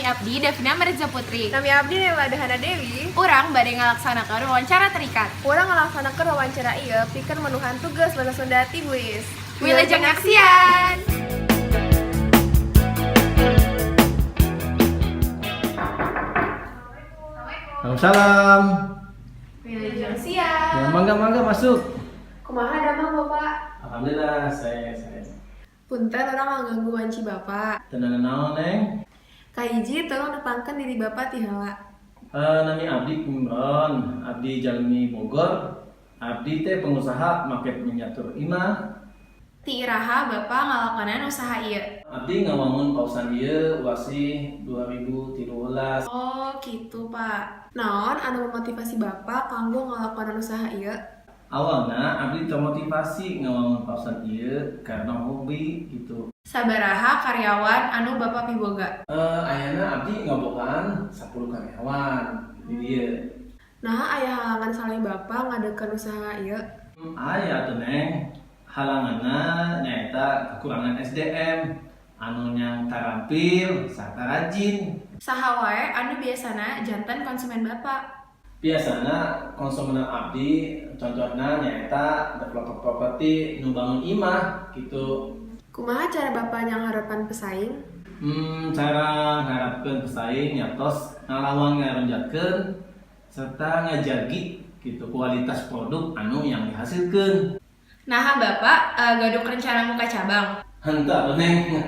abdi Davina Merza Putri. Nami abdi Nela Dahana Dewi. Urang bade ngalaksanakeun wawancara terikat. Urang ngalaksanakeun wawancara ieu pikeun menuhan tugas bahasa Sunda ti Bu Is. Wilujeng nyaksian. Waalaikumsalam. Wilujeng siang. Ya, mangga mangga masuk. Kumaha damang, Bapak? Alhamdulillah, saya. Punten urang ngaganggu wanci Bapak. Tenang naon, Neng? Kahiji, tolong nepangkeun diri Bapak ti heula. Nami abdi Imron, abdi jalmi Bogor. Abdi teh pengusaha make miniatur imah. Ti iraha Bapak ngalakonan usaha ieu? Abdi ngawangun pausan ieu wasi 2013. Oh, gitu, Pak. Naon anu memotivasi Bapak kanggo ngalakonan usaha ieu? Awalna abdi termotivasi ngawangun pausan ieu karena hobi gitu. Sabaraha karyawan anu Bapak piboga? Ayana abdi ngabogaan 10 karyawan di dieu. Nah, aya halangan selain Bapak ngadeukkeun usaha ieu? Aya tuh, Neng, halanganna nyaeta kekurangan SDM anu yang tarampil serta rajin. Saha wae anu biasana janten konsumen Bapak? Biasana konsumen abdi contohna nyaeta developer properti nu bangun imah gitu. Kumaha cara Bapak nyanghareupan pesaing? Cara ngarapkeun pesaing nyatos ngalawan ngaronjatkeun serta ngajagi gitu kualitas produk anu yang dihasilkan. Nah, Bapak gaduh rencana muka cabang? Henteu atuh, Neng,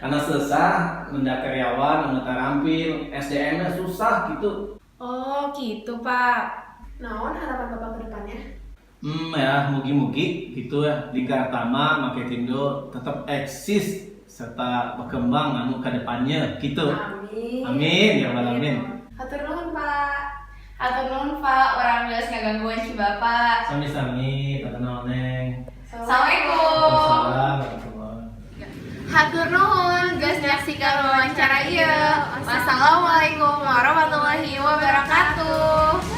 karena susah mendak karyawan anu tarampil, SDM nya susah gitu. Oh, gitu, Pak. Naon harapan Bapak ke depannya? Ya, mugi-mugi gitu ya Lingkar Tama Marketindo tetap eksis serta berkembang anu ke depannya gitu. Amin. Amin ya rabbal alamin. Hatur nuhun, Pak. Hatur nuhun, Pak, urang geus ngaganggu wanci Bapak. Sami-sami, teu naon, Neng. Assalamualaikum. Waalaikumsalam warahmatullahi. Hatur nuhun geus nyaksikan wawancara ieu. Wassalamualaikum warahmatullahi wabarakatuh.